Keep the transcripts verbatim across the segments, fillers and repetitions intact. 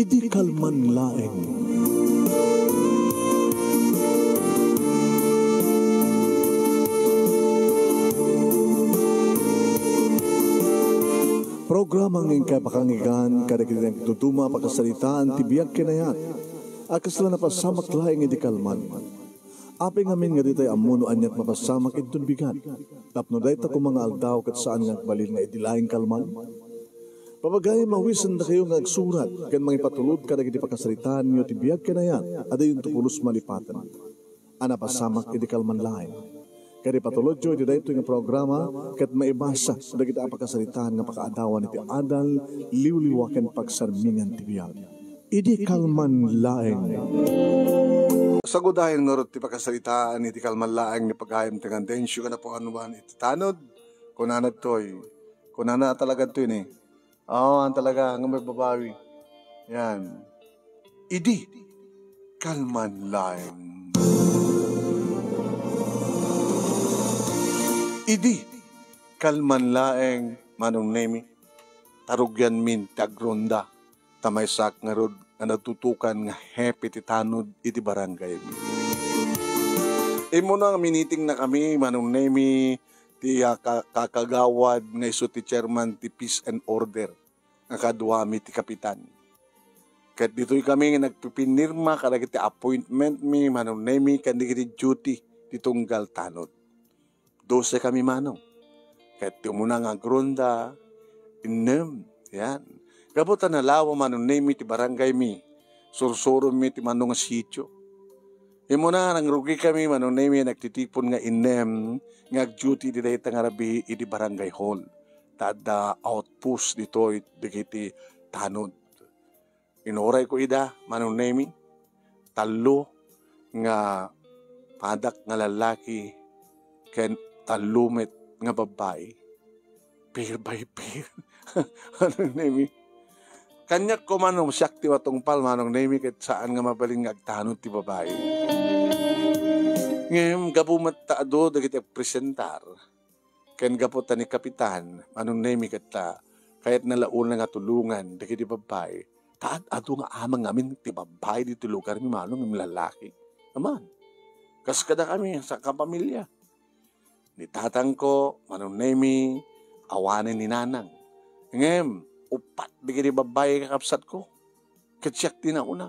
Idi kalman laeng. Programa nga inkay pakangigan kadagiti nagduduma a pakasaritaan ti biag ken ayat a kasla napasamak laeng idi kalman. Apay ngamin nga ditay ammo no aniat mapasamak inton bigat, tapno dayta koma nga aldaw ket saan nga agbalin nga idi laeng kalman? Papagayo, mawisendakayo nga agsurat ken mangipatulod kadagiti pakasaritaanyo ti biag ken ayat a diyonto pulos malipaten a napasamak idi kalman laeng. Ket ipatulodyo iti daytoy nga programa ket maibasa dagiti a pakasaritaan nga pakaadawan iti adal, liwliwa ken pagsarmingan ti biag. Idi kalman laeng. Sagudayen ngarud ti pakasaritaan iti kalman laeng ni pagayam ti nga densyo nga napawanuan iti tanod. Kunana ditoy. Kunana talaga ditoy ni. Oo, ang talaga, ang magbabawi. Yan. Idi kalman laeng. Idi kalman laeng, Manong Nemi, tarugyanmin ti agronda. Ta maysak ngarud nga natutukan nga hepe ti tanod iti barangaymi. Immuna nga minitingnakami, Manong Nemi, ti, ah, ka-, kakagawad nga isu ti chairman ti Peace and Order nga kaduami ti kapitan. Ket ditoy kami nga nagpipinirma kadagiti appointment mi, Manong Nemi, ken dagiti duty ti tunggal tanod. Dose kami manong. Ket ti umuna nga agronda, innem. Yan. Gapu ta nalawa Manong Nemi ti barangay mi, sursurom mi ti mano nga sitio. Immuna, nangrugi kami Manong Nemi, nagtitipon nga innem nga agduty iti dayta nga rabii iti barangay hall. Ta adda outpost ditoy dagiti tanod. Inurayko ida, Manong Nemi, tallo nga padak nga lallaki ken tallo met nga babbai. Pair by pair. Manong Nemi. Kaniak koma no siak ti matungpal, Manong Nemi, ket saan nga mabalin nga agtanod ti babbai. Ngem, gapu met ta adu dagiti agpresentar, ken gapu ta ni Kapitan, Manong Nemi, ket ta kayatna la unay nga tulongan dagiti babbai, ta ad-adu nga amangan ngamin ti babbai ditoy lugarmi, Manong, ngem lallaki. Aman, kas kadakami, sa kapamilya. Ni tatangko, Manong Nemi, awanen ni nanang. Ngem, upat dagiti babbai kakabsatko. Ket siak ti nauna.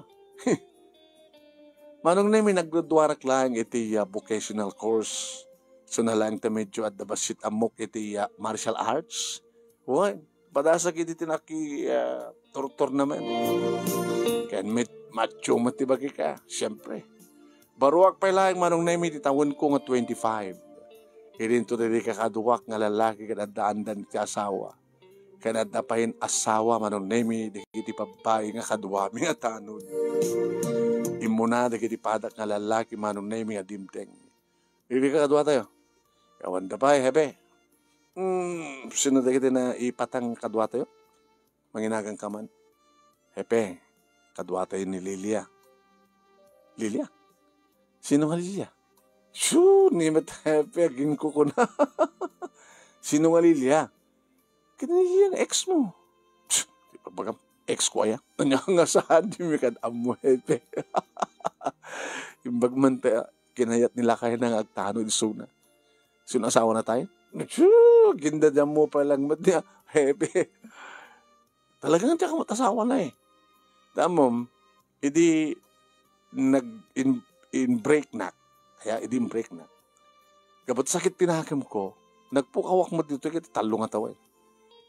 Manong Nemi, nagduaduarak laeng iti, ah, vocational course. Isuna laeng ta medyo adda bassit ammok iti, ah, martial arts. Wen, padasak iti tinaki, ah, tour-tour naman. Ken met-, macho met ti bagika, siyempre. Baruak pay laeng, Manong Nemi, ti tawenko nga twenty-five. Idinto ti kakaduak nga lallaki ket adda andan ti asawa. Ken adda pay asawa, Manong Nemi, dagiti babbai nga kaduami nga tanod. Immuna dagiti padak nga lallaki, Manong Nemi, nga dimteng. Idi kakaduatayo? Awan da pay, Hepe. Hmm, sino dagiti naipatang kaduatayo? Manginaganka man. Hepe, kaduatayo ni Lilia. Lilia? Sino nga Lilia? Shoo, ni met Hepe, aginkukuna. Sino nga Lilia? Ken ni Lilia nga ex mo. Shh, di ba baga ex ko aya? Anya nga saan di mi kad ammo, Hepe. Imbag man ta kinayat ni lakayna nga agtanod isuna. Sino asawa na tayo? Shoo, gindadammo pa lang met niya, Hepe. Talagang diak met asawa na eh. Tamom, idi nag-, in-, in-break na. Kaya idi in-break na. Gapu ta sakit ti nakemko, nagpukawak met ditoy ket tallo nga tawen.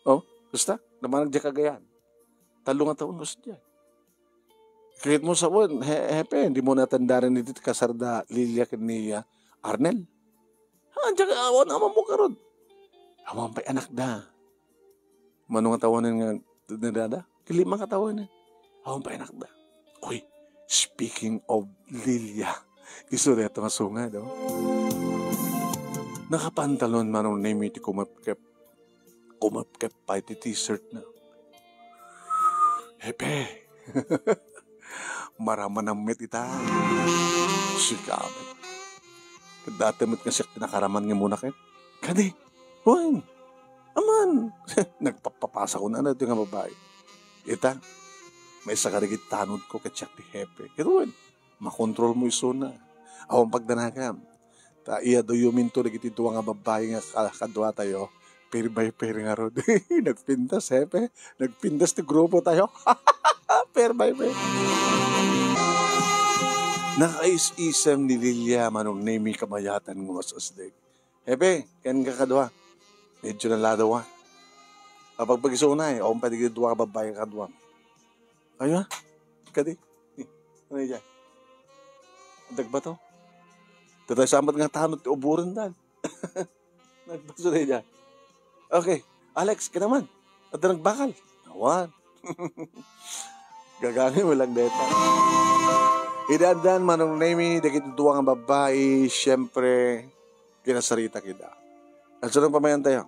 Oh, basta, namanag diak Cagayan. Tallo nga tawen, basta diak. Kit mo sa wen, he-, hepe, hindi mo natandaan iti kasar da Lilia ken ni, ah, Arnel. Ha, diak, awan, awan mo karod. Awan pa'y anak da. Mano nga tawanen nga nadada? Ket lima nga tawanen. Awan pay anak da. Uy, speaking of Lilia, isu dayta nga sungad, oh. Nakapantalon, Manong Nemi, ti kumepkep. Kumepkep pay ti t-shirt na. Hepe. Maramanam met ita. Sika met. Ket dati met nga siak ti nakaraman nga muna ket. Kadi, wen, aman. Nagpapapasa ko na, ano, ito nga babae. Ita, Maysa kadagiti tanodko ket siak ti hepe. Ket wen, makontrolmo isuna. Awan pagdanagam. Ta iyaduyuminto dagiti dua nga babbai nga ka-, kaduatayo. Pair by pair ngarud. Nagpintas, hepe. Nagpintas ti grupotayo. Pair by pair. Nakaisisem ni Lilia, Manong Nemi, kabayatan nga mas-asdek. Hepe, ken kakadua. Medyo naladawa. Apagpagisuna, eh. Awan pay dagiti dua nga babbai nga kaduam. Ayo, ha? Kadi? Eh, ano iya? Dagbato? Tatay sambat nga tanod ti uburen dan. Nagbaso na iya. Okay. Alex, kinaman. Adda nagbakal. Awan. Gagangay mo lang deta. Idaan-daan, Manong Nemi, dagiti dua nga babbai, siyempre, kinasarita kida. At sa pamayan tayo,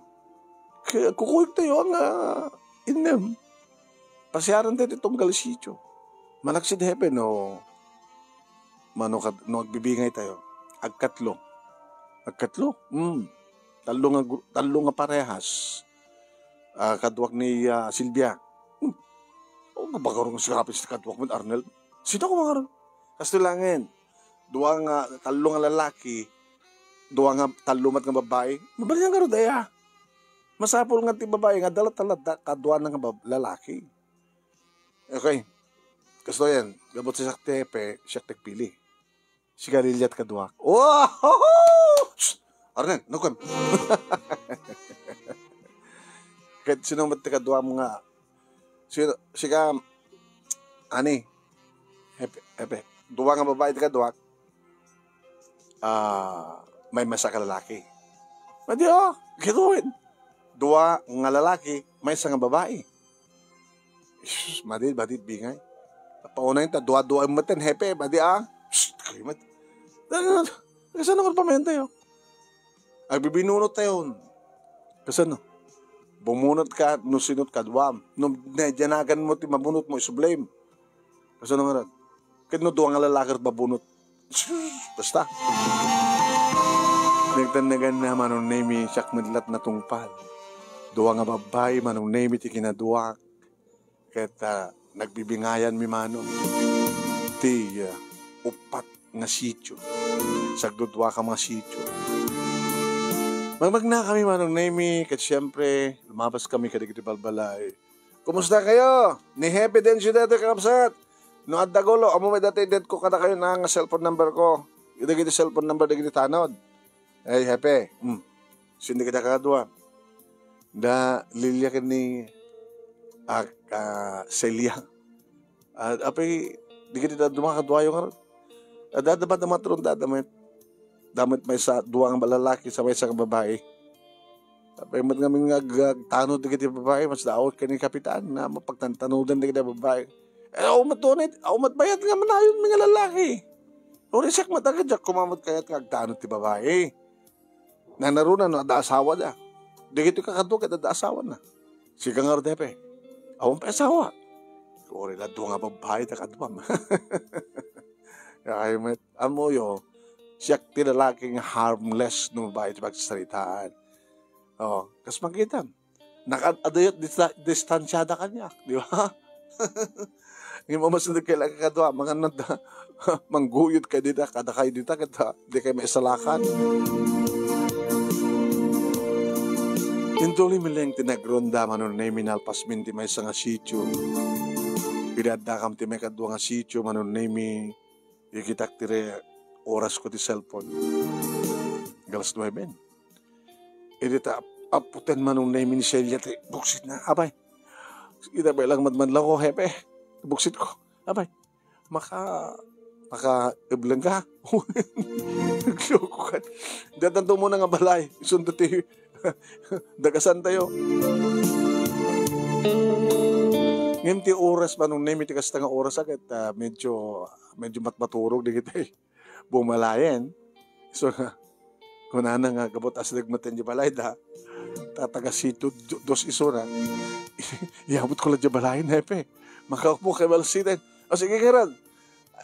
kaya kukuyog tayo ang, ah, inem. Pasiaran tayo ti tunggal sitio. Manaksid hepe no, mano kad-, no agbibingay tayo. Agkatlo. Agkatlo? Hmm. Tallo nga gru-, tallo nga parehas. Ah, kaduak ni, ah, Silvia. Hmm. O, nga bagarong si Rapis ti kaduak mo, Arnel. Sino ko bagarong? Kasto langen. Dua nga, tallo nga lalaki, dua nga, tallo met nga babai. Mabalian ka ro, daya. Masapul nga ti babai nga dala-dala da-, kaduana nga bab-, lalaki. Okay. Kasto yan. Gabot sa siak ti hepe, siak ti agpili. Si Galiliat kaduak. Wow! Shh! Arnel, no, kuem. Ket sino met ti kaduam nga, sino, sika, ani, hepe, hepe. Dua nga babai ti kaduak. Ah, maysa ka lalaki. Madi, oh, gagawin. Dua nga lalaki, maysa nga babai. Sus, madi, madi, bingay. Paunay ta, dua-dua met ten, hepe, madi, ah. Shh, kayo met. Kasano nga pamenta yo? Agbibinunot tayo. Kasano? Bumunot ka, no sinot ka, duam. No, nadyan mo ti mabunot mo, isublem. Kasano nga ran? Ket no dua nga lalaki ket mabunot. Basta. Nagtannagan na Manong Nemi, siak met lat natungpal. Dua nga babbai, Manong Nemi ti kinaduak. Ket, ah, nagbibingayan mi, Manong, ti, ah, upat nga sitio. Sagdudua ka mga sitio. Magmagna kami, Manong Nemi, ket siyempre, lumabas kami kadagiti balbalay. Kumusta kayo? Ni Hepe Dencio daytoy, kakabsat. No adda gulo, ammo met daytoy, det ko kadakayo na nga cellphone number ko. Dagiti cellphone number dagiti tanod. Ay, Hepe. Hmm. Sino dagiti kadua? Da Lilia ken ni, ah, ah, Celia. Ah, apay, dagiti dadduma kaduayo ngarud. Adda, adda ba, adda matron, adda met. Adda met maysa, dua nga lalaki, sa maysa nga babai. Apay met ngamin nga ag-, agtanod dagiti babai, mas daaw ken ni Kapitan, na mapagtantanodan dagiti babai. Eh, awan met unay, awan met bayat nga manayon mi nga lalaki. Uri siak met agad, diak kumamot kayat nga agtanod ti babai. Nanaruna no adda asawada. Dagitoy kakadua ket adda asawana. Sika ngarud, Hepe. Awan pay asawa. Uri la dua nga babbai ta kaduam. Ay, met. Ammoyo, siak ti lalaki nga harmless no babae ti pagsasaritaan. Oh, kas makitam. Nakaadayat dista-, distansiada kaniak, di ba? Ngem amas na kailangan kadua, mga nanda, mangguyod ka dita, kada kayo dita, kita, di kayo maisalakan. Intuloy mi lang ti nagronda, Manong Nemi, nalpas min ti maysa nga sitio. Idi addakam ti maikadua nga sitio, Manong Nemi, ikitak ti re-, oras ko ti cellphone. Alas nuebe. Idi ta ap-, aputen Manong Nemi ni Celia ti buksit na. Abay. Ita pa ilang madmadlaw ko, Hepe. Buksit ko. Abay. Maka-, makaebleng ka. Nagloko ka. Datan to muna nga balay. Isundo ti dagasan tayo. Ngem ti oras, Manong Nemi, ti kasta nga oras, ah, ket, ah, medyo, medyo matmaturog di kita, eh. Bumalayen. So, kunana nga, gabot asdeg met ti balay da. Tataga situ, do-, dos isuna. Yabot ko lang di balayen, Hepe. Makaupo kay Balsiden. O, sige, Gerald.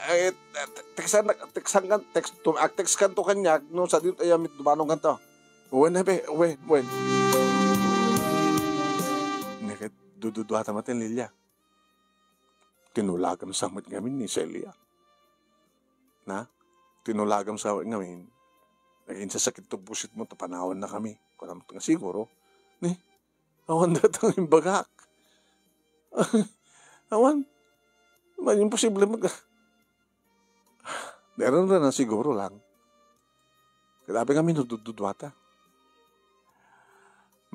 Ay, te-, te-, textan, textan kan, text, tum-, ag-text kanto kaniak, no, sa diyo tayo mit dumanong kanto. Wen, Hepe, wen, wen. Nagdududua ta met ti Lilia. tinulagam sa met ngamin ni Celia. Na? Tinulagam sa met ngamin. Naging sasakit to pusitmo ta panawannakami. Kunam nga siguro. Ni? Awan datang imbagak. Awan. Man, imposible mag-, Meron na siguro lang. Grabe kami nudududwata.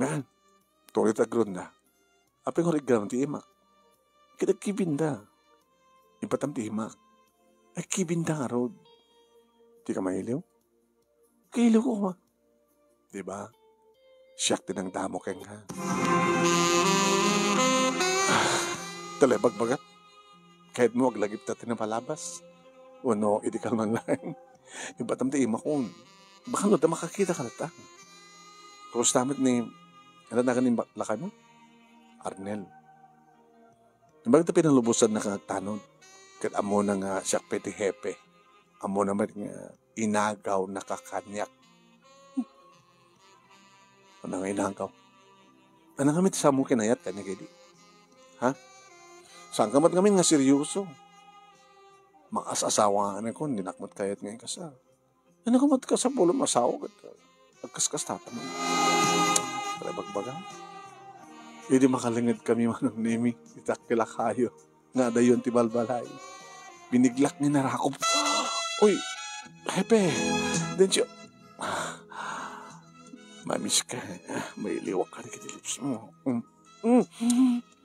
Man, tuloy ta agrunda. Apay nga rigram ti imak? Ket agkibinda. Ipatam ti imak. Agkibinda ngarud. Ti ka mailiw? Kailiw ko, ma. Di ba? Siak ti nangdamo kenka. Talabagbaga. Kayatmo aglagipta ti napalabas. Wenno, idi kalman laeng. Ibatam ti imakon. Baka no, da makakita ka latta. Kumusta met ni, ano na ganin ba-, lakay mo? Arnel. Imbag ta pinalubosan na ka tanod. Ket ammona nga siak pay ti hepe. Ammona met nga inagaw na ka kaniak. Ano nga inagaw? Ano nga met samo kinayat kaniak idi? Ha? Saan ka met ngamin nga seryoso? Maas-asawa nga kon, dinak met kayat nga ikasal. Ano ka met kasapul a masawa ket agkaskas tata man. Talabagbaga. Idi makalenged kami, Manong Nemi, itak ti lakayo nga adayon ti balbalay. Biniglak nga narakop. Uy, hepe, densyo. Mamiss ka. Mailiwak ka na kiti lips mo. Mm. Mm.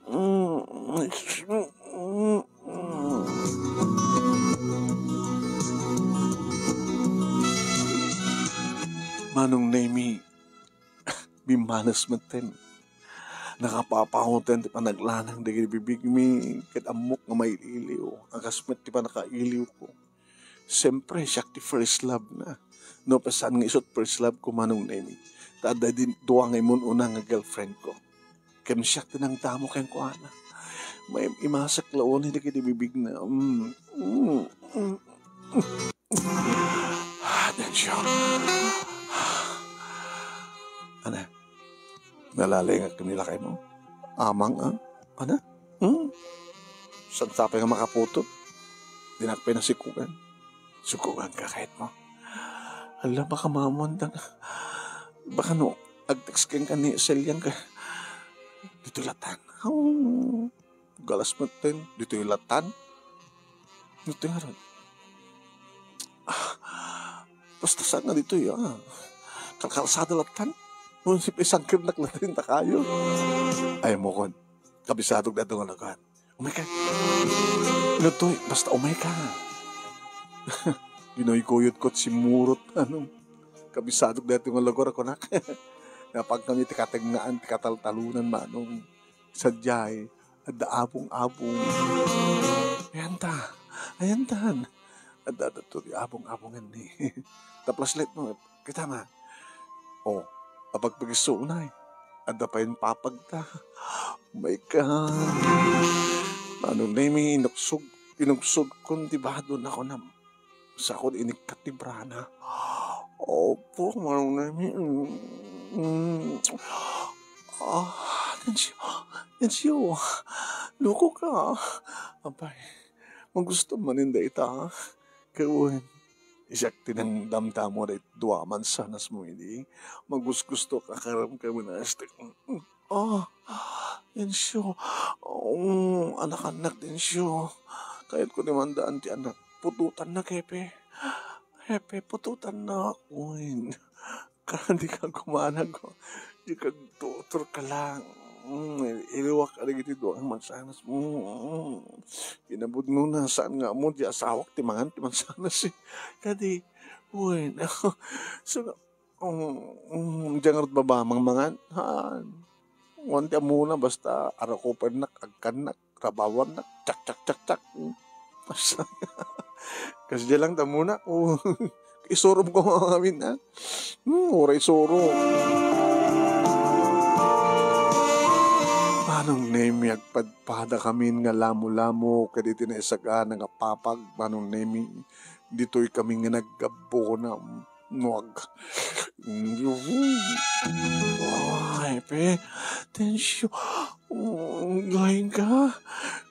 Mm. Manong Nemi, bimmanes metten. Nakapapauten ti panaglanang dagiti bibigmi, ket ammok nga mailiw. Akas met ti pannakailiwko. Siyempre, siak ti first love na. No, pasan nga isut first love ko, Manong Nemi. Ta adda di dua nga imun-una nga girlfriend ko. Ken siak ti nangdamo kenkuana. May imasak launi dagiti bibigna. Mm. Mm. Mm. Ah, Densyo. Ana, nalalengak ni lakay mo? Amang, ah? Ana? Hmm? Saan sapay nga makaputot? Dinak pinasikugan. Sukugan ka kahit mo. Hala, baka mamuan ta nga. Baka no, agtext ken ka ni Selyang ka. Dito latan. Oh, galas mo ten. Dito latan. Dito nga ron. Ah, basta saan nga dito ya? Kalkalsada latan. Nung si Pisangkir naklatan ta kayo. Ay mo kon. Kabisado ka doon nga lugar. Umay ka. Inutoy, basta umay ka. Ginuykuyod ko, simurot, ano. Kabisado dati nga lugar ako, nak. Napag kami ti katengngaan, ti kataltalunan, manong. Sadiay, adda abong-abong. Ayanta, ayantan. Adda, adda to ti abong-abongan ni. Taplaslet mo, kita nga. Oh, apagpagiso unay. Adda pay papagta. Oh my God. Ano nemi, inuksog, inuksog kon ti bado na kunam. Sakod inikkat ti brana. Opo, Manong Nemi. Mm. Ah, Densyo, Densyo. Loko ka. Apay, magusto manen dayta. Kawen, siak ti nangdamdamo dayta dua mansanas mo idi. Magusgusto ka karam ka manastek. Ah, Densyo. Oh, anak-anak, Densyo. Kayat ko ni mandaan ti anak. Pututan na, Hepe. Hepe, pututan na. Uy, ka, di ka kumanag. Di ka tutur ka lang. Mm, iliwak ka dagiti duang mansanas. Mm, mm. Kinabudno na, saan nga mo, di asawak, ti mangan, ti mansanas, eh. Kadi, uy, so, Um, um, diyan ngarud baba, mangmangan. Haan. Wan ti ammona, basta arakupennak, agkannak, rabawannak, tsak, tsak, tsak, tsak. Basta, kasdiay lang ti ammona. Oh, isurom ko nga amin, ha? Hmm, uray isurom. Manong Nemi, agpadpada kami nga lamo-lamo, kaditi naisagana nga papag, Manong Nemi. Ditoy kami nga naggabbona. Wag. Ay, pe. Tensyo. Gain ka.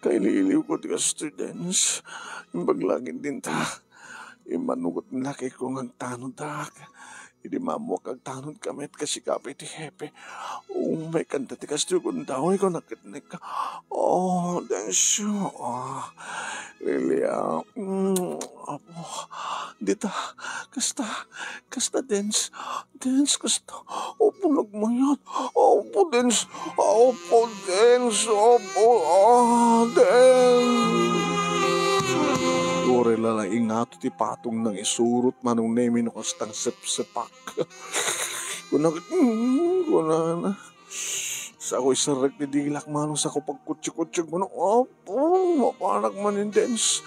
Kailiw ko ti kastoy, Dens. Imbag langit dinta. Immanugot ni lakay ko nga agtanodak. Idi maammoak agtanod ka met, kasika pay ti hepe. Umay kanta ti kastoy gundaway ko, nakitnek ka. Oh, Densyo. Ah, Lilia. Mm, apo. Dita. Kasta. Kasta, Dens. Dens, kasta. Apo, nagmayat. Apo, Dens. Apo, Dens. Apo, ah, Dens. Uray la ingato ti patong nang isurot, Manong Nemi, no kastang sepsepak. Kuna, mm, kuna na. Sako iserrek ti dilak, Manong, sako pagkutsikutsik, Manong. Apo, mapanak manen, Dens.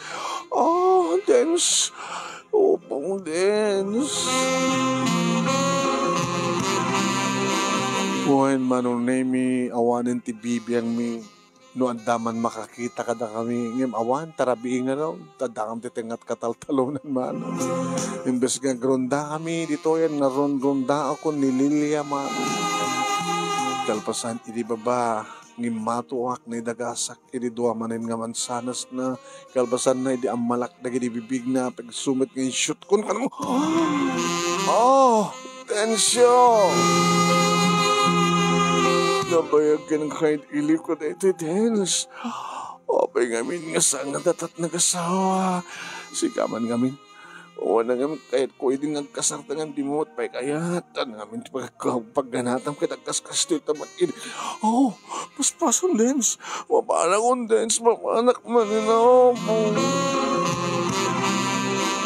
Ah, Dens. Apo, Dens. Wen, Manong Nemi, awanen ti bibiangmi. No adda man makakita kadakami, ngem awan, ta rabii ngarud, ta addakami ti tengnga ti kataltalonan, Manong. Imbes nga agrondakami ditoyen, nga ron-rondaakon ni Lilia, Manong. Kalpasan idi baba, ngimmatuak, naidagasak idi dua manen nga mansanasna. Kalpasanna idi ammalak dagiti bibigna, pagsumet nga inshoot-kon, kanmo. Oh, Densyo! Nabayag ken kayat iliw ko daytoy, Dens. Apay ngamin nga saan nga datat nagasawa? Sika man ngamin. Wen ngamin kayatko idi nga agkasarta nga dimot pay kayat. Ania ngamin ti pag-, pagganatam ket agkaskastoy ta met idi. Oh, paspasen, Dens. Mapanak, Dens. Mapanak manen, Apo.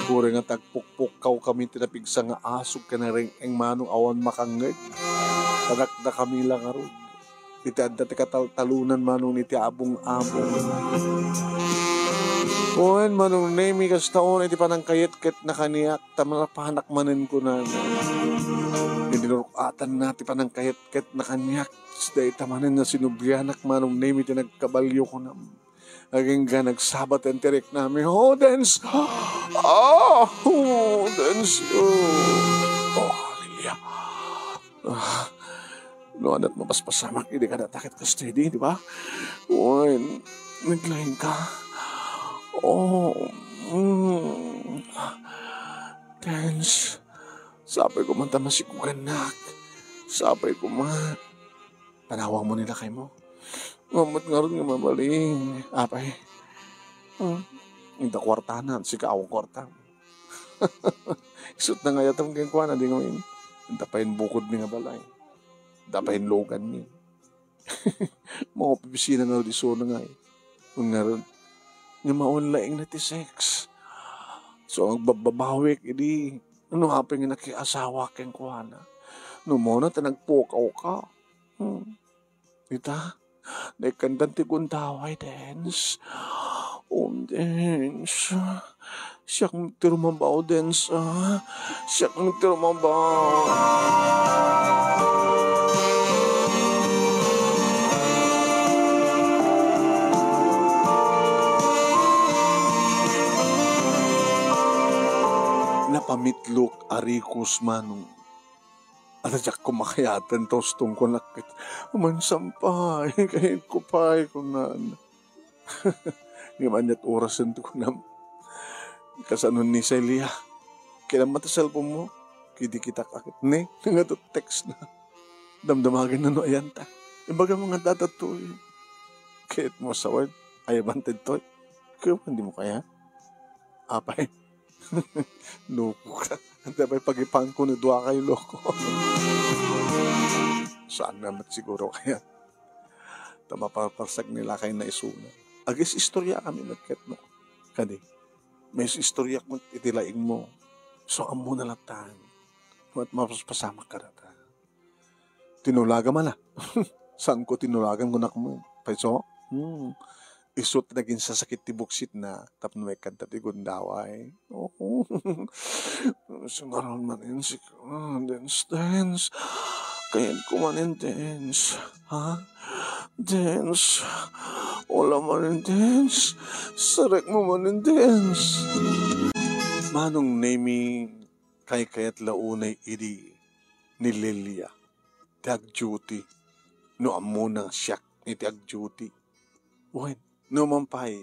Uray nga tagpukpukawkami ti napigsa nga asog ken nareng-eng, Manong, awan makangngeg. Tadakdakami la ngarud. Iti adda ti kataltalonan, Manong, iti abong-abong. Wen, Manong Nemi, kasta unay ti panangkayetketna kaniak, ta mapanak manen kunana. Idi naruk-atanna ti panangkayetketna kaniak, dayta manen nga sinublianak, Manong Nemi, ti nagkabalio kunam. Agingga nagsabat ti riknami. Oh, Dens! Ah! Oh, Dens! Oh, oh, Lilia. Ah, no, ania't mapaspasamak idi kadata ket kasta idi, di ba? Wen, naglaing ka. Oh, mm. Dens, sapay koma ta masikugannak. Sapay koma. Panawagmo ni lakaymo. Ngamot ngarud nga mabalin. Apay. Hmm. Inta kuartana, sika awan kuarta. Isut na nga ayatem kenkuana, di ngamin. Inta pay bukod mi nga balay. Inta pay lugan mi. Mga opisina nga di so na nga eh. Ngarud, nga maon laeng na ti sex. So, ang agbababawik, idi, ano hapin nga nakiasawa kenkuana? No, muna ta nagpukaw ka. Hmm. Ita, naikandan ti gundaway, Dens. Um, Dens. Siak ti rumabaw, Dens, ah. Siak ti rumabaw. Napamitlok a rikos, Manong. Ata diak koma kayaten ta ustongko nakket. Umansan pay, kayatko pay, kunana. Ngem ania't orasen ti kunam. Kasano ni Celia? Kinam ti cellphone-mo? Kidi kitak akit. Ne? Nga to text na. Damdamagen na no ayan ta. Ibaga mga data to eh. Kayatmo sawen. Ayaban ta to eh. Kaya hindi mo kaya? Apay. Loko ka. Anta pay pagipangko no dua kayo loko. Saan na met siguro kaya? Ta maparparsag ni lakay na isuna. Agis-istorya kami met ket no. Kadi, may istorya ko iti laing mo. So, ammo na latan. Mat mapaspasamak ka data. Tinulaga man, ah. Saan ko tinulagan, kunak mo? Paiso? Hmm. Isu ti naginsasakit ti buksitna tapno maikanta ti gundaway. Oo. Singaran man in si, ah, Dens, Dens. Kayatko man in, Dens. Ha? Dens. Wala man in, Dens. Sarekmo man in, Dens. Manong Nemi, kaykayat la unay idi ni Lilia ti agduty no ammona nga siak iti agduty. Wen, no man pay,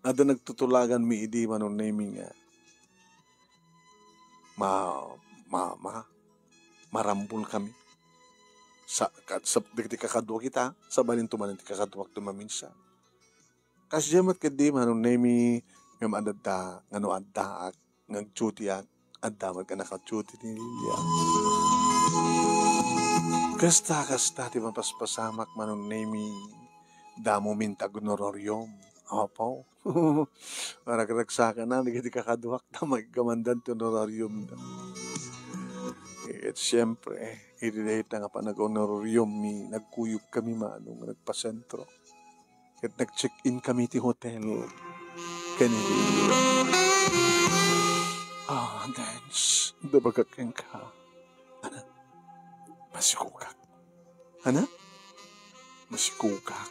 adda nagtutulaganmi idi Manong Nemi nga ma-, ma-, ma-, marambol kami. Sa-, ka-, sa-, dagiti kakaduak ita, sabali to manen ti kakaduak ti maminsan. Kasdiay met ketdi Manong Nemi nga maadda nga no addaak nga agdutiak, adda met nga nakaduti ni Lilia. Kasta, kasta ti mapaspasamak Manong Nemi, damo min ti aghonorarium. Apo. Maragragsakana dagiti kakaduak ta maiggamandan ti honorariumda. Ket siempre, idi dayta nga panag-honorariummi, nagkuyog kami manong nagpasentro. Ket nag-check-in kami ti hotel ken ni Lilia. Ah, Dens, dabagak kenka. Ana, masikugak. Ana? Masikugak.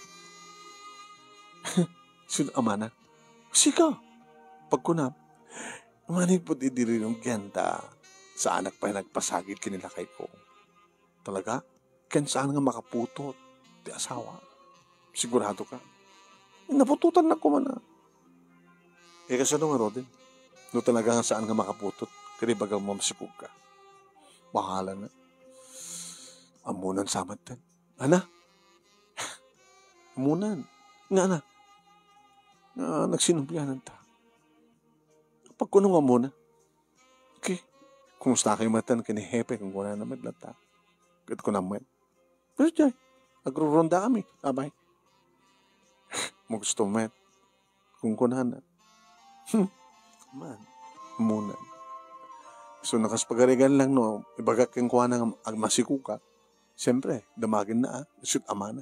Sun amana. Sika? Pagkunam, manipud idi rinunggen ta saanak pay nagpasagid ken ni lakayko. Talaga? Ken saan nga makaputot ti asawa? Sigurado ka? Naputotannak koma na. Eh, kasano ngaruden? No talaga nga saan nga makaputot, ket ibagam nga masikog ka. Bahala na. Ammonan sa met ten. Ana? Ammonan. Nga na? Nga nagsinublianan ta. Pagkuno nga ammona. Okay. Kumusta kayo met ten ken ni Hepe, kung kuna na met latta. Ket kuna met. Pero jay, agrurunda kami. Abay. Mo gusto met. Kung kunana. Hmm. Man. Ammonan. So, nakas pagarigan lang, no, ibagak kenkuana nga agmasikog ka. Siyempre, damagen na, ah. Shoot, amana.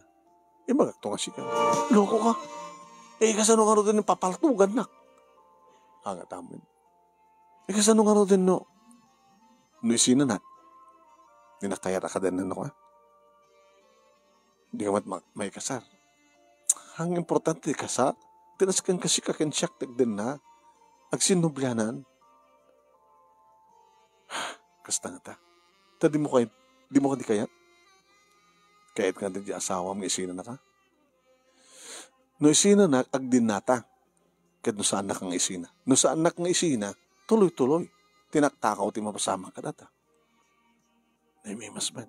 Ibagak to nga sika. Loko ka. Eh, kasano nga rin papaltugan na? Hangat amin. Eh, kasano nga rin no? No isinanak. Di na kayat a kadan na, no, ah? Di ka mat ma-, maikasar. Ang importante, kasar. Tinasken ka sika ken siak ti agdenna. Agsinublianan. Kasta nga ta. Ta di mo kay-, di mo kadi kayat? Kayat nga di asawam nga isinanaka? No isinanak, agdinnata. Ket no saannak nga isina. No saannak nga isina, tuloy-tuloy. Tinaktakaw ti mapasamak kadata. Naimemas met.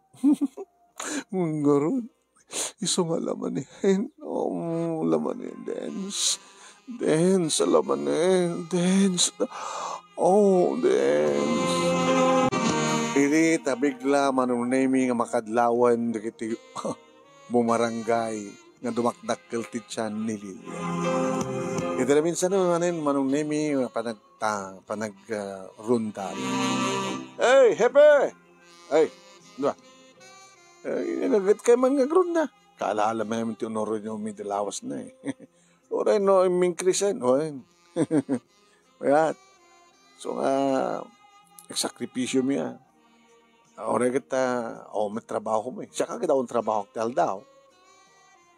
Ngarud, isu nga lamanen. Oh, lamanen, Dens. Dens, lamanen. Dens. Oh, Dens. Idi ta bigla, Manong Nemi, nga makadlawan dagiti bumarangay nga dumakdakkel ti tian ni Lilia. Iti naminsan manen, Manong Nemi, panag-, ta-, panag-, ah, ronda. Hey, Hepe! Ay, ano ba? Ay, nagagat kayo man nga agronda. Kaalala mo naman ti honor nyo, may dalawas na eh. Uray no, imingkrisen, o, yun. Kaya, so nga, nagsakripisyo mi, ah. Uray kita, o, may trabaho mo eh. Siya ka kita akong trabaho ti aldaw.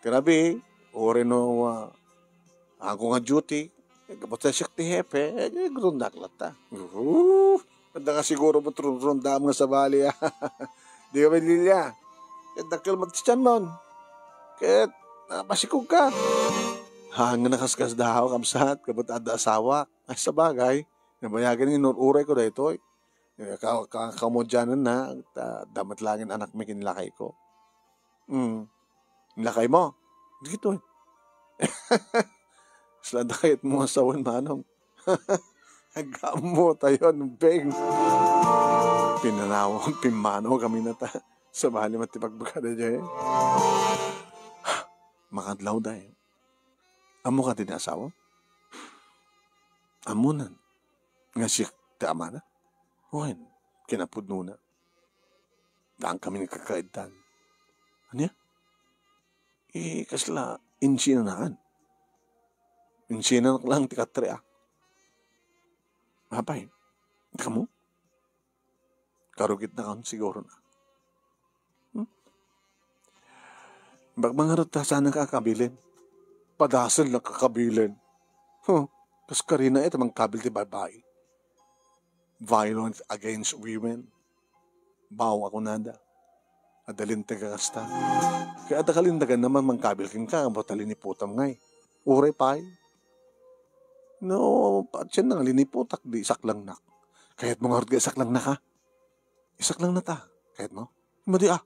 Grabe, uray no, ah, ako nga duty, eh, kapag sa siya ti hepe, eh, agrondak latta. Uh, Adda ka siguro met runrundaam nga sabali, ah. Di ka maililya. Ket dakkel met ti tianmon. Ket, ah, masikog ka. Haan nga nakaskasdaaw, kabsat, ket adda asawa. Ay, sabagay, nabayagen nga inur-uray ko daytoy. Eh, ka-, ka-, kamudianan na, ta-, adda met laeng anakmi ken lakayko. Hmm. Lakay mo? Dagitoy. Kasla dakayat mo nga sawen, manong. Agkammo tayo, beng. Pinanaw, pimmanaw kami na ta. Sabali met ti pagbaga daydiay. Makadlaw, day. Ammo kadi ni asawa? Ammonan. Nga siak ti amana? Wen, kinapudnona. Daan kami nagkakaedtan. Ania? Eh, kasla, insinanakan. Insinanak lang ti katrea. Apay, kamo? Karugit na kan siguro na. Hmm? Bak mangarot ta sana ka kabilin. Padasel na kakabilin. Huh, kas karina ito mang kabil ti babai. violence against women. Baw a kunada. Adda linteg a kasta. Ket adda kalintegan naman mangkabil kenka, ba't a liniputam ngay? Uray pay. No, patien na nga liniputak, di isaklangnak. Kayatmo ngarud nga isaklangnak, ha? Isaklangna ta. Kayatmo? Madi, ah.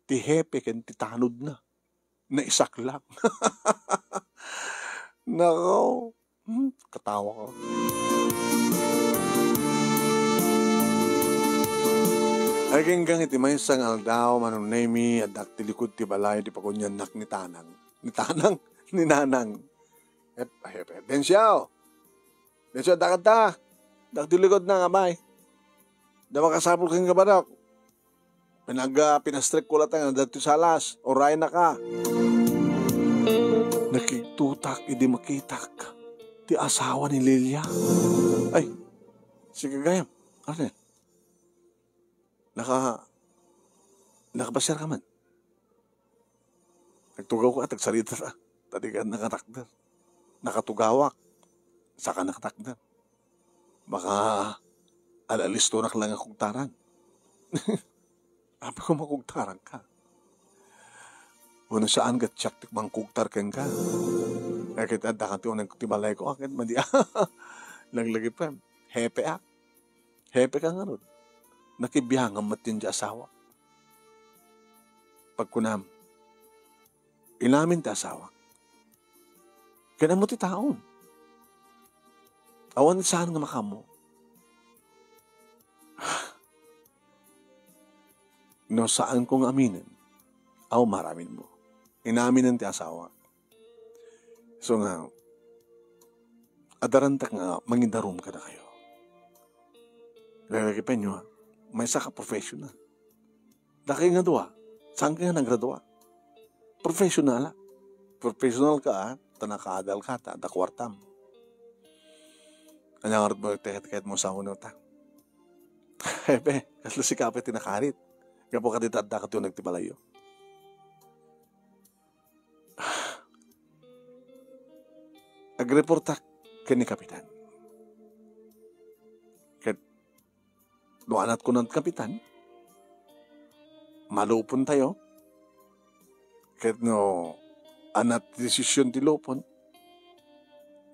Ti hepe ken ti tanodna. Naisaklang. Nako. Hmm, katawa ko. Aginggang iti maysa nga aldaw, Manong Nemi, addak ti likud ti balay, ti pakunyannak ni Tanang. Ni Tanang? Ni Nanang. Hep-, hep-, hep-, Dencio! Dencio, adda kanta? Addak ti likud na, amay. Da makasapul ken kabanok. Pinag-, ah, pinastrek ko latta nga dagiti salas, urayna ka. Nakigtutak idi makitak ti asawa ni Lilia. Ay, sige gayam, Arnel. Naka-, nakapasiar ka man? Nagtugaw ka, tagsarita ta. Ta di ka nakatakder. Nakatugawak. Saka nakatakder. Baka alalistonak lang a kugtaran. Apay ko makugtaran ka. Wenno saan ket siak ti mangkugtar kenka. Ket adda ka ti uneg ti balay ko, ket madi a. Laglagi pa. Hepe ak. Hepe ka ngarud. Nakibiangam met ti asawa. Pagkunam, inamin ti asawak. Ken ammo ti taon. Awan saan nga makaammo. No saanko nga aminen, aw, maraminmo. Inaminen ti asawa. So nga, adarantak nga mangidarum kadakayo. Lalagipenyo, ha? Maysa ka professional. Dakay nga dua, saan ka nga nagradua? Professional, ah. Professional ka, ah. Ta nakaadal ka, ta, ta kuartam. Anya nga rod mo, tiket-tiket mo sa uno ta. Hepe, kasla sika pay ti nakarit. Gapu kadita adda ka ti uneg ti balayyo. Agreportak ken ni Kapitan. Ket no anat kunan Kapitan, malupon tayo. Ket no anat ti desisyon ti lupon,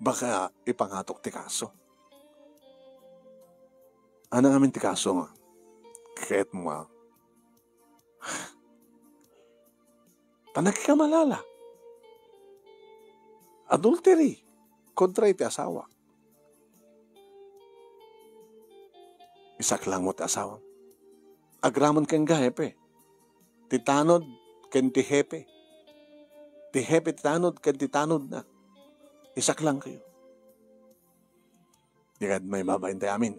baka ipangatok ti kaso. Ania ngamin ti kaso nga? Ket mo, ah, ta nakikamalala. Adultery kontra iti asawa. Isaklang mo ti asawa. Agraman ken ka, hepe. Ti tanod ken ti hepe. Ti hepe ti tanod ken ti tanod na. Isaklang kayo. Di kad maibabain tayo amin.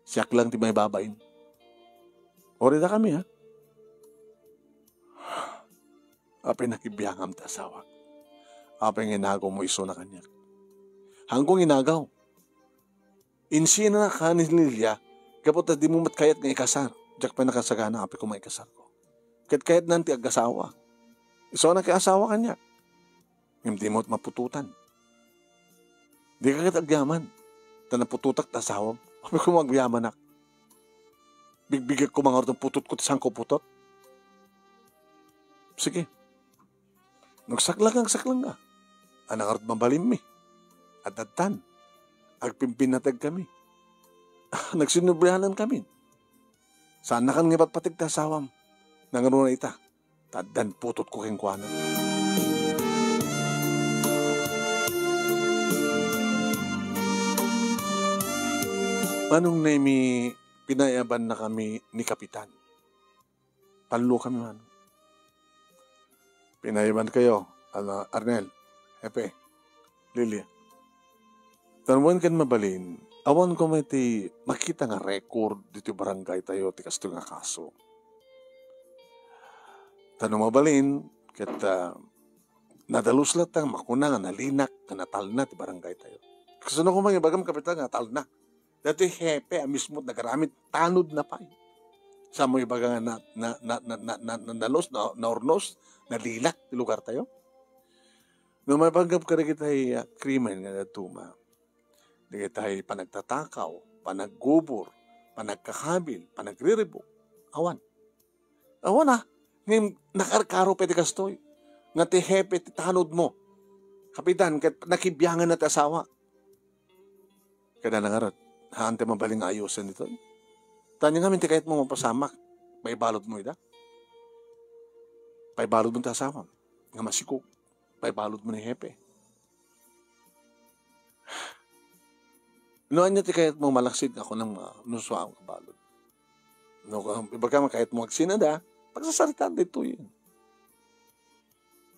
Siak lang ti maibabain. Ori da kami, ha? Apay nakibiangam ti asawak. Apay nga inagaw mo isuna kaniak. Hangko nga inagaw. Insina ka ni Lilia, gapu ta di mo met kayat nga ikasar. Diak pay nakasagana, apay ko maikasar ko. Ket kayatnan ti agasawa. Isuna nga asawa kaniak. Ngem di mo maputotan. Di ka ket agyaman. Ta naputotak ta asawam. Apay ko agyamanak. Bigbigek ko mangarod ng putot ko, ti saan ko putot. Sige. Nagsaklang, nagsaklang ka. Ania ngarud mabalinmi? Adadtan. Agpimpinnateg kami. Nagsinublianan kami. Saan nakan nga ipatpateg ti asawam? Nangruna ita. Ta addan putot ko kenkuana. Manong Nemi, pinayaban na kami ni Kapitan. Tallo kami man. Pinayaban kayo, ala, Arnel, Hepe, Lilia. Tan wen ken mabalin, awan ko met ti makita nga record ditoy barangay tayo ti kastoy nga kaso. Tan no mabalin, ket, ah, nadalus latta nga makuna nga nalinak, nga natalna ti barangay tayo. Kasano ko mangibagam, Kapitan, nga natalna? Datoy hepe a mismo ti nagaramid, tanod na pay. Sa mo ibaga nga na, na, na, na, na, na, na, nalus, na, naurnos, nalinak ti lugar tayo? No maipanggap kadagiti, ah, krimen nga dadduma, Dagitay panagtatakaw, panaggubor, panagkakabil, panagriribuk. Awan. Awan a. Ngem nakarkaro pay ti kastoy. Nga ti hepe ti tanodmo. Kapitan, ket nakibianganna ti asawa. Kada na ngarud, haan ti mabalin nga ayusen ditoy. Tanya ngamin ti kayatmo mapasamak. Paibaludmo ida. Paibaludmo ti asawam. Nga masikog. Paibaludmo ni hepe. No anya ti kayatmo malaksid nga kunam nga, no, suam nga balud. No, ibagam kayatmo agsinada, pagsasaritaan ditoy.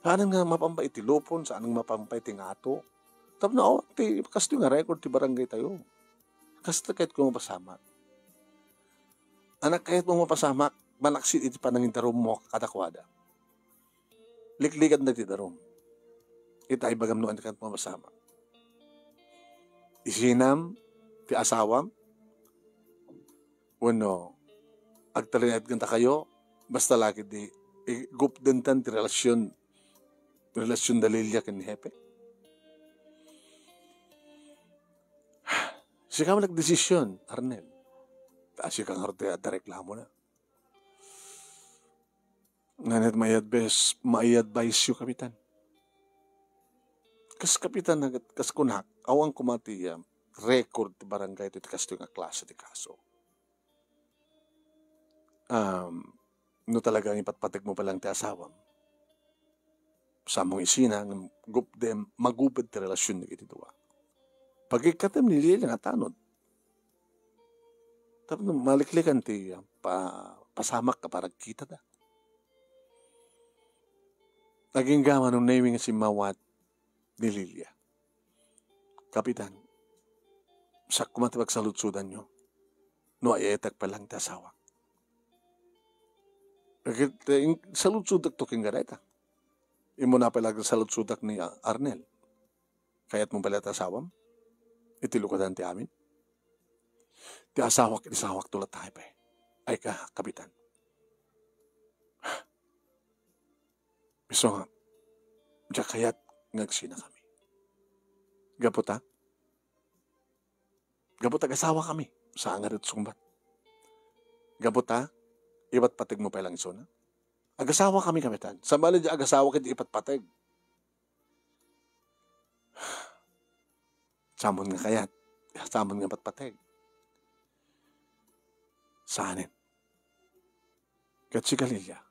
Saan nga mapampay ti lupon, saan nga mapampay ti ngato. Tapno awan ti kastoy nga record ti barangay tayo. Kasta kayatko mapasamak. Anak, kayatmo mapasamak, malaksid iti panangidarummo kadakuada. Liklikan dagiti darum. Ita, ibagam no ania kayatmo mapasamak. Isinam ti asawam, wenno agtalinaed kanta kayo, basta lagi di, igupdentan ti relasyon, relasyon da Lilia ken ni Hepe. Sika man nagdesisyon, Arnel. Ta sika ngarud ti adda reklamona. Nganit mai-advise, mai-advise yu, Kapitan. Kas Kapitan, nagat-, kas kunak, awan koma ti, ah, record ti barangay ti kastoy nga klase ti kaso. Um, no talaga nga ipatpateg mo pa lang ti asawam, samong isina, ngem gupdem, magubed ti relasyon dagiti dua. Pagikkatem ni Lilia nga tanod. Tapno maliklikan ti, ah, pa-, pasamak a panagkitada. Agingga man no naiwi nga simmawat ni Lilia. Kapitan, sakko man ti pagsaludsodanyo no ay-ayatek pa lang ti asawak. Ket, eh, in-, saludsodek to ken dayta. Immuna pay lang saludsodak ni, ah, Arnel. Kayatmo pay la ti asawam? Iti lukadan ti amin? Ti asawak, ti asawak to latta, Hepe. Ay ka, Kapitan. Isu nga, diak kayat nga agsinakami. Gapu ta, gapu ta agasawakami, saan nga iti sungbat. Gapu ta, ipatpateg mo pay lang isuna. Agasawakami, Kapitan. Sabali diak agasawa ket ipatpateg. Samon nga kayat, samon nga patpateg. Saanen. Ket sika, Lilia,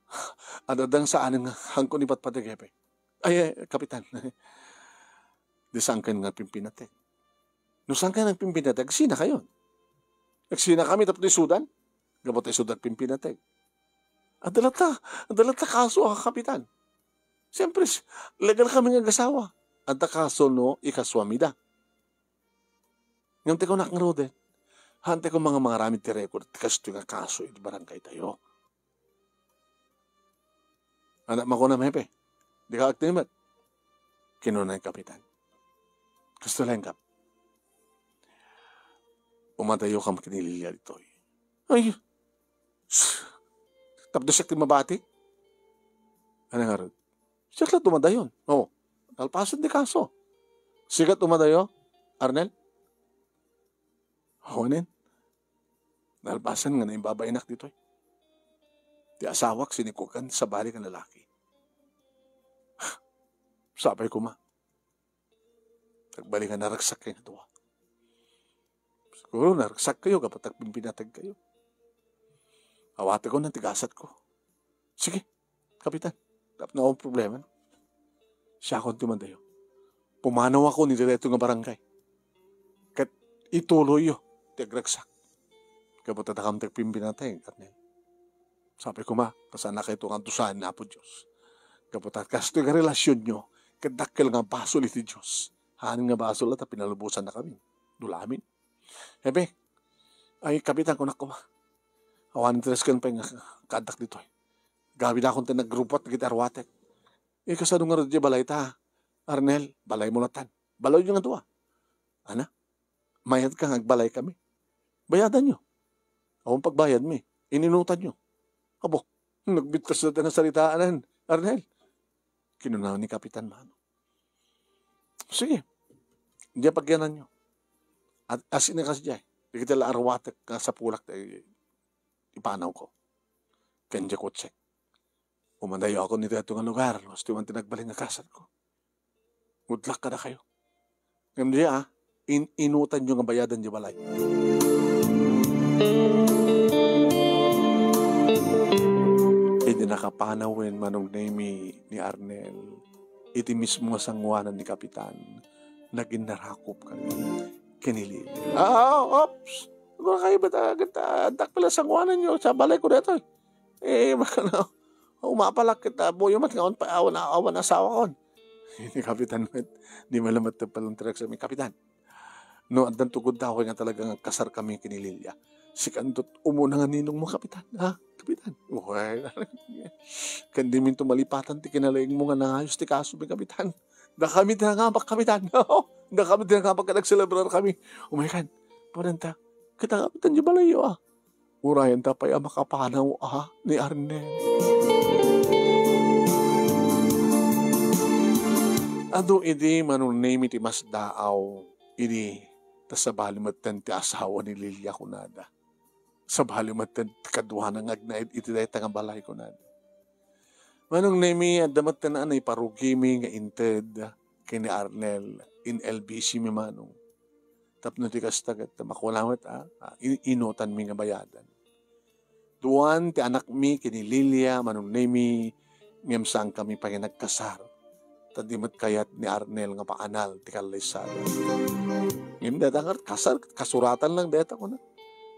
adda saanen nga haanko ni patpateg, Hepe. Ay, ay, Kapitan. Di saankayon nga pimpinateg. No saankayon nga pimpinateg, agsinakayon. Agsinakami tapno isudan. Gapu ta isuda pimpinateg. Adda latta, adda latta kaso a, Kapitan. Siyempre, s-, legal kami nga agasawa. Adda kaso no ikasuamida. Ngem ti kunak ngaruden, haan ti koma nga mangaramid ti record ti kastoy nga kaso iti barangay tayo. Anak, makunam, Hepe, dika agtimek, kinuna ni Kapitan. Kastoy laeng, Kap. Umadayokam ken ni Lilia ditoy. Ay, s-, tapno siak ti mabati? Ania ngarud? Siak la ti umadayon. Oh, nalpasen ti kaso. Sika ti umadayo, Arnel? Awanen. Nalpasen nga naimbabainak ditoy. Ti asawak sinikukan sabali nga lalaki. Sapay koma. Nagbali nga naragsak kayo nga dua. Siguro naragsak kayo, gapu ta agpimpinateg kayo. Awatekon ti gasatko. Sige, Kapitan. Tapno awan problema. Siakon ti umadayo. Pumanawakon iti daytoy nga barangay. Ket ituloyyo ti agragsak. Gapu ta dakam ti agpimpinateg, Arnel. Sapay koma, ta saannakayto nga dusaen ni Apo Dios. Gapu ta kastoy nga relasionyo, ket dakkel nga basol iti Dios. Haan nga basol ta pinalubosannakami. Dulamin. Hepe, ay, Kapitan, kunak koma. Awan interes ken pay nga kaaddak ditoy. Gawidakon ti nagrupot dagiti aruatek. Eh, kasano ngarud diay balay ta, Arnel? Balaymo latan. Balayyo nga dua. Ana? Mayat ka nga agbalay kami. Bayadanyo. Awan pagbayadmi. Ininutanyo. Abo, nagbitkas dayta nga sarita, anan, Arnel? Kinuna ni Kapitan Mano. Sige. Diay pagyananyo. At as in, kas diay, dagiti la aruatek nga sapulak ti ipanawko. Ken diay kotsek. Umanayakon iti adu nga lugar, no, asti man ti nagbalin nga kasarko. Good luck kadakayo. Ngem diay, ah, in-, inutanyo nga bayadan diay balay. Idi nakapanawen Manong Nemi ni Arnel, iti mismo nga sangoanan ni Kapitan, nagin narakop kami ken ni Lily. Ah, ops! Agura kayo, bet, ah, ket, ah, addak pala sangoananyo, sa balay ko detoy. Eh, bakano, umapalak ket, ah, buyo met nga awan pa, awan, awan asawakon. Ni Kapitan met, di malamat paluntirak sa mi, Kapitan. No, addan tugod daw nga talagang agkasar kami ken ni Lilia. Sikanto umuna nga ninong mo, Kapitan, ha? Kapitan. Well, ken di minto malipatan ti kinalaing mo nga nangayos ti kaso mi, Kapitan. Dakami ti nangabak, Kapitan. Dakami ti nangabak ket agselebrar kami. Umay kan. Pudenta. Kita, Kapitan, di balayo, ah. Urayan ta pay a makapanaw a ni Arnel. Adu idi Manong Nemi ti masdaaw idi ta sabali metten ti asawa ni Lilia kunada. Sabali metten ti kaduana nga agnaed iti dayta nga balay kunada. Manong Nemi, adda metten a naiparugimi nga inted ken ni Arnel, in-L B C mi, Manong. Tapno ti kasta ket makuna met a, a, in-, inutanmi nga bayadan. Duan ti anakmi ken ni Lilia, Manong Nemi, ngem saankami pay nga nagkasar. Ta di met kayat ni Arnel nga paanal ti kallaysada. Ngem dayta nga kasar, kasuratan lang dayta kuna.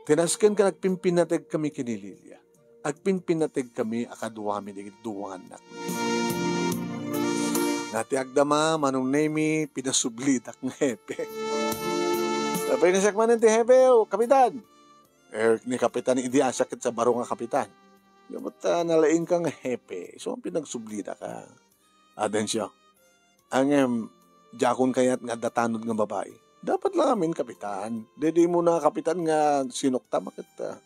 Tinasken ken agpimpinateg kami ken ni Lilia. Agpimpinateg kami a kaduami dagiti duannak. Nga ti agdama, Manong Nemi, pinasublidak nga hepe. Apay na siak manen ti hepe, o, Kapitan? Eh, ni Kapitan, idi a siak ket sa baro nga Kapitan. Dapat, ah, nalaing ka nga hepe. So, ang pinagsubli da ka. Adencio. Ang, em, diakon kayat nga adda tanod nga babai. Dapat lang amin, Kapitan. Dede mo na, Kapitan, nga sinukta, bakit, ah,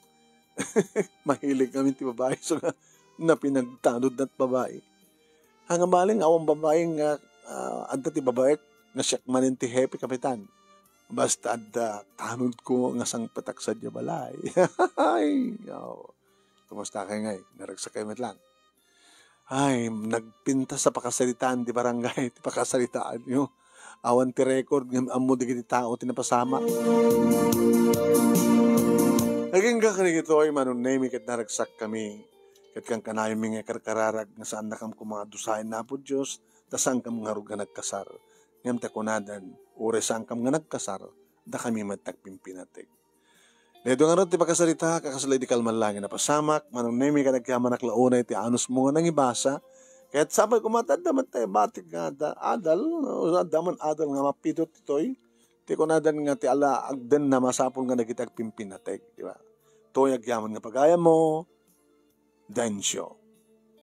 mahilig amin ti babai. So, nga, napinagtanod nat babai. Ang maling awan babai nga, ah, adda ti babai, nga siak manen ti hepe, Kapitan. Basta adda tanod ko nga sangpetak sadiay balay. Ay, aw. Kumusta kay ngay? Naragsak kay met lang. Ay, nagpintas sa pakasaritaan di barangay, ti pakasaritaan nyo. Awan ti record ngem ammo dagiti tao ti napasamak. Agingga kadagitoy, Manong Nemi, ket naragsak kami. Ket kankanayon mi nga karkararag nga saannakam koma a dusaen ni Apo Dios, ta saankam ngarud nga nagkasar. Ngem ta kunadan, uray saankam nga nagkasar, dakami met agpimpinateg. Daytoy ngarud ti pakasarita, kakasla idi kalman lang nga napasamak, Manong Nemi, ket agyamanak la unay ti anusmo nga nangibasa. Ket sapay koma ta adda met tayo batik nga adda, adal, no? Adda man adal nga mapidot ditoy. Ti kunadan nga ti ala agdenna masapul nga dagiti agpimpinateg, di ba? Toy agyaman nga pagayammo, Dencio.